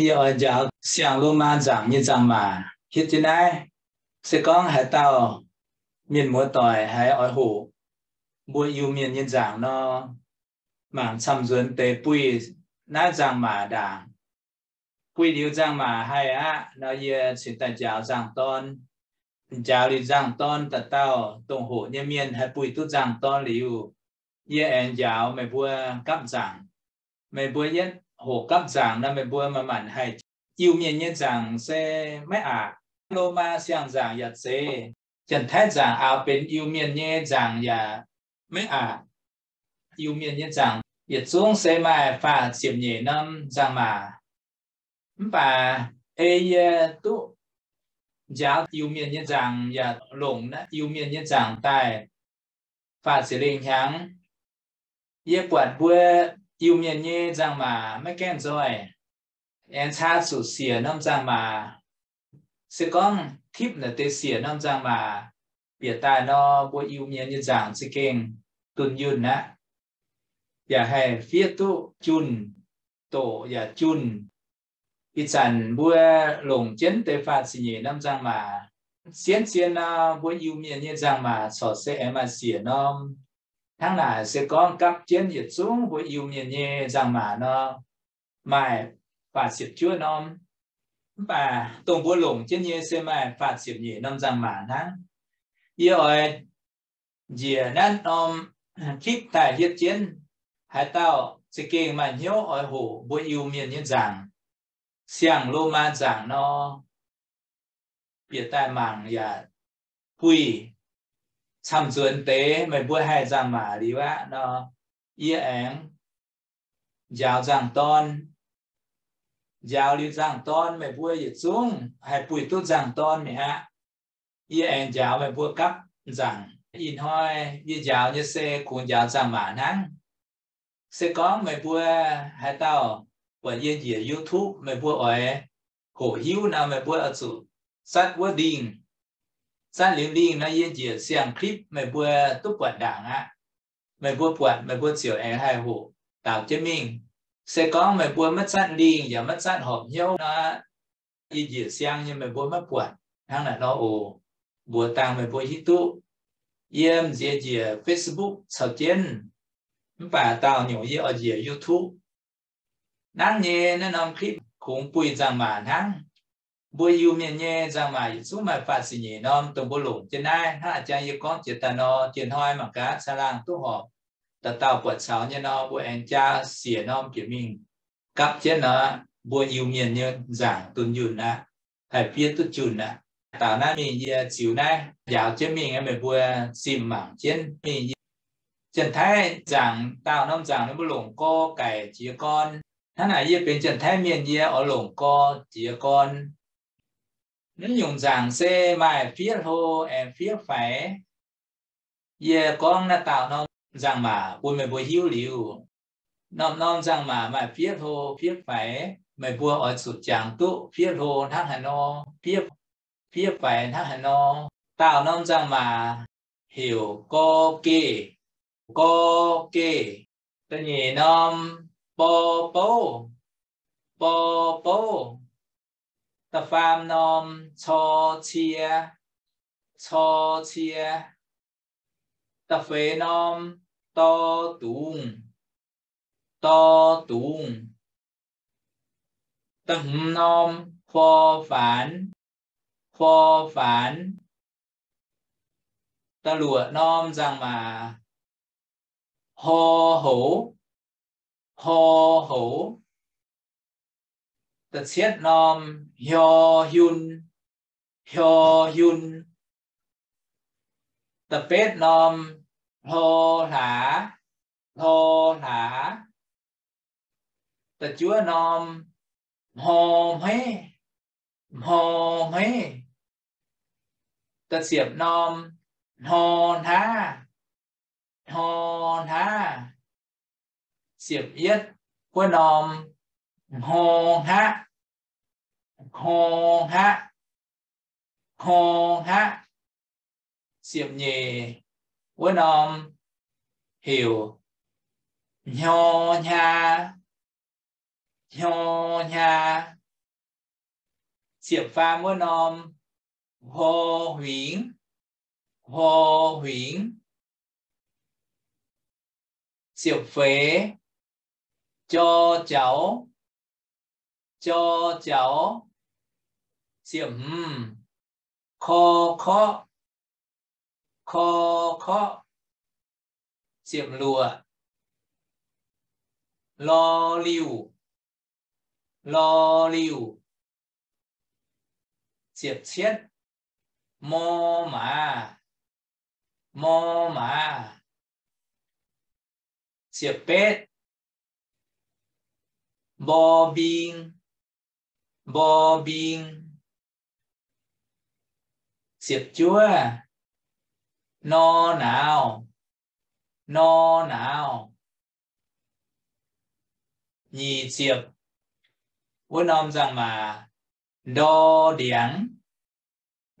Yie oix njaaux siang-Lomaa nzaangc nyei nzangc-maac hietv jienv naaiv. Se gorngv haaix dauh mienh muoz-doic haiz oix hoqc mbuo Iu-Mienh nyei nzaangc nor, mangc camv-nzuonx deix buih naaiv nzangc-maac ndaangc. Buih liuz nzangc-maac haih aqv nor, yie cingx daaih njaaux nzangc-dorn. Njaaux liuz nzangc-dorn, dauh dauh dongh hoqc nyei mienh haih buih duqv nzangc-dorn liuz, yie aengx njaaux meih mbuo gapv nzaangc. Meih mbuo yietv hoqc gapv nzaangc nor, meih mbuo manc-manc haih. Iu-Mienh nyei nzaangc se maiv aqc. Lomaa siang-nzaangc yaac zeiz. Janx-Taiv nzaangc aaux benx Iu-Mienh nyei nzaangc yaac maiv aqc. Iu-Mienh nyei nzaangc yietc zungv se maaih faah ziepc nyeic norm nzangc-maac. Mv baac ei yie duqv njaaux Iu-Mienh nyei nzaangc yaac longc naaiv Iu-Mienh nyei nzaangc daaih faah ziepc lengh hnyangx. Yie buatc mbuo Iu-Mienh nyei nzangc-maac maiv gaengh nzoih, aengx caa zuqc siec norm nzangc-maac. Se gorngv tipv naaic deix siec norm nzangc-maac bieqc daaih nor, mbuo Iu-Mienh nyei nzaangc za'gengh dunh yunh aqv, yaac haih fiev duqv junh, doqc yaac junh. Ih zanc mbuo longc jienv deix faah ziepc nyeic norm nzangc-maac. Sienv zien nor, mbuo Iu-Mienh nyei nzangc-maac corc se aengx maaih siec norm. Hnangv naaic se gorngv gapv jienv yietc zungv mbuo Iu-Mienh nyei nzangc-maac nor, maaih faah ziepc juov norm. Mv baac dongh mbuo longc jienv nyei se maaih faah ziepc nyeic norm nzangc-maac hnangv. Yie oix njiec naaiv norm clip daaih hietv jienv. Haaix dauh za'gengh maaih hnyouv oix hoqc mbuo Iu-Mienh nyei nzaangc, siang-Lomaa nzaangc nor, bieqc daaih mangc yaac puix. Camv-nzuonx deix meih mbuo haih nzangc-maac liuz aqv nor, yie aengx njaaux nzangc-dorn. Njaaux liuz nzangc-dorn, meih mbuo yietc zungv haih buih duqv nzangc-dorn mi'aqv. Yie aengx njaaux meih mbuo gapv nzaangc. Ih hnoi yie njaaux nyei se kungx njaaux nzangc-maac hnangv. Se gorngv meih mbuo haaix dauh buatc yie njiec YouTube, meih mbuo oix hoqc hiuv nor, meih mbuo oix zuqc zatv wuov link. Zatv liuz link nor, yie njiec siang-clip meih mbuo duqv buatc ndaangc aqv. Meih mbuo buatc, meih mbuo ziouc aengx haih hoqc daaux jienv mingh. Se gorngv meih mbuo maiv zatv link yaac maiv zatv horpc hnyouv nor, yie njiec siang nyei meih mbuo maiv buatc. Hnangv naaic nor oc. Mbuox dangh meih mbuo hiuv duqv. Yie m'nziex njiec Facebook caux jienv, mv baac dauh nyungc yie oix njiec YouTube. Hnangv nyei naaiv norm clip kungx buih nzangc-maac hnangv. Mbuo Iu-Mienh nyei nzangc-maac yietc zungv maaih faah ziepc nyeic norm, dongh mbuo longc jienv naaiv. Hnangv a'jang yie gorngv jiex daaih nor, jiex hnoi mangc gaax caangh laangh duqv horpc, dauh dauh buatc caux nyei nor, mbuo aengx jaa siec norm bieqc mingh gapv jienv nor, mbuo Iu-Mienh nyei nzaangc dunh yunh aqv, haih fiev duqv junh aqv. Daaux naaiv mingh yie ziux naaiv njaaux jienv mingh, meih mbuo zimh mangc jienv mingh. Janx-Taiv nzaangc, daauh norm nzaangc ninh mbuo longc gor gaic jiez gorn. Hnangv naaic yie benx Janx-Taiv mienh, yie oix longc gor jiez gorn. Naaiv nyungc nzaangc se maaih fiev hlo aengx fiev faix. Yie gorngv naaiv daauh norm nzangc-maac bun meih mbuo hiuv liuz. Norm-norm nzangc-maac maaih fiev hlo fiev faix, meih mbuo oix zuqc jangx duqv fiev hlo hnangv haaix nor, fiev, fiev faix hnangv haaix nor. Daauh norm nzangc-maac heuc gor geh, gor geh. Da'nyeic norm bor bouv, bor bouv. Da'faam norm cor cie, cor cie. Da'feix norm dor dungz, dor dungz. Da'hmz norm for faanx, for faanx. Da'luoqc norm nzangc-maac hor houx, hor houx. Da'cietv norm hior hiun, hior hiun. Da'betv norm hlo hlaax, hlo hlaax. Da'juov norm hmor hmeiv, hmor hmeiv. Da'ziepc norm hmor hnaav, hmor hnaav. Ziepc yietv wuov norm hmor hngaqv, hmor hngaqv, hmor hngaqv. Ziepc nyeic wuov norm heuc hnyor hnya, hnyor hnya. Ziepc faam wuov norm, hlo huingx, hlo huingx. Ziepc feix, jor jaux, jor jaux. Ziepc hmz, kor korqv, kor korqv. Ziepc luoqc, lor liuh, lor liuh. Ziepc cietv, mor maaz, mor maaz. Ziepc betv, mbor mbing, mbor mbing. Ziepc juov, nor nauz, nor nauz. Nyic ziepc wuov norm nzangc-maac, ndor ndiangx,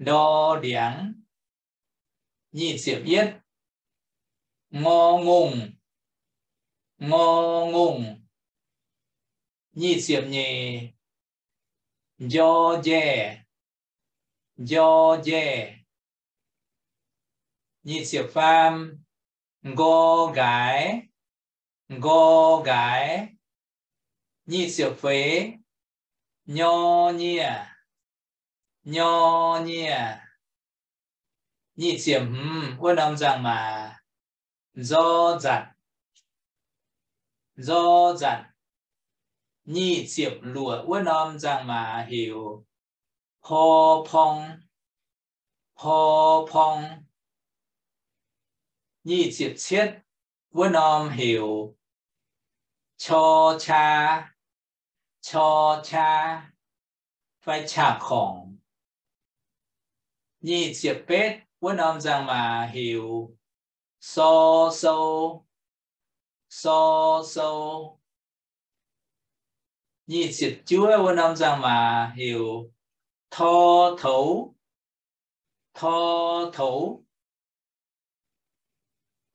ndor ndiangx. Nyic ziepc yietv, ngor ngongh, ngor ngongh. Nyic ziepc nyeic, njor njaeh, njor njaeh. Nyic ziepc faam, nqor nqaaix, nqor nqaaix. Nyic ziepc feix, nyor nyieh, nyor nyieh. Nyic ziepc hmz wuov norm nzangc-maac, nzor nzatc, nzor nzatc. Nyic ziepc luoqc wuov norm nzangc-maac heuc, por porng, por porng. Nyic ziepc cietv wuov norm heuc, qor qaa, qor qaa, fai qaqv korngc. Nyic ziepc betv wuov norm nzangc-maac heuc, sor sou, sor sou. Nyic ziepc juov wuov norm nzangc-maac heuc, tor toux, tor toux.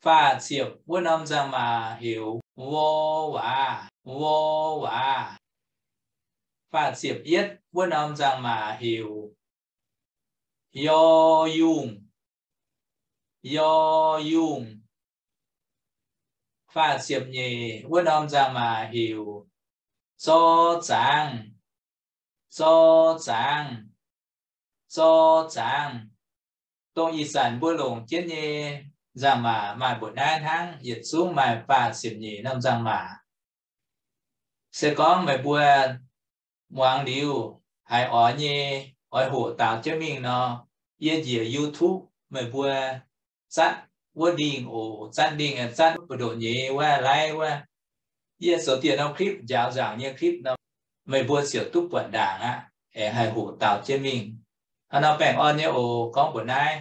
Faah ziepc wuov norm nzangc-maac heuc, vor waac, vor waac. Faah ziepc yietv wuov norm nzangc-maac heuc, yor yungh, yor yungh. Faah ziepc nyeic wuov norm nzangc-maac heuc, zor zaangv, zor zaangv, zor zaangv. Dongh ih zanc mbuo longc jienv nyei nzangc-maac maaih mbuoqc naaiv hnangv, yietc zungv maaih faah ziepc nyeic norm nzangc-maac. Se gorngv meih mbuo muangx liuz haiz oix nyei, oix hoqc daaux jienv mingh nor, yie njiec YouTube meih mbuo zatv wuov lingh oc, zatv lingh, zatv buoz-ndoqv nyeiz wuov, like wuov. Yie zoux dieh norm clip, njaaux nzaangc nyei clip nor, meih mbuo ziouc duqv buatc ndaangc aqv, aengx haih hoqc daaux jienv mingh. Hnangv nor baengh orn nyei oc, gorngv mbuoqc naaiv.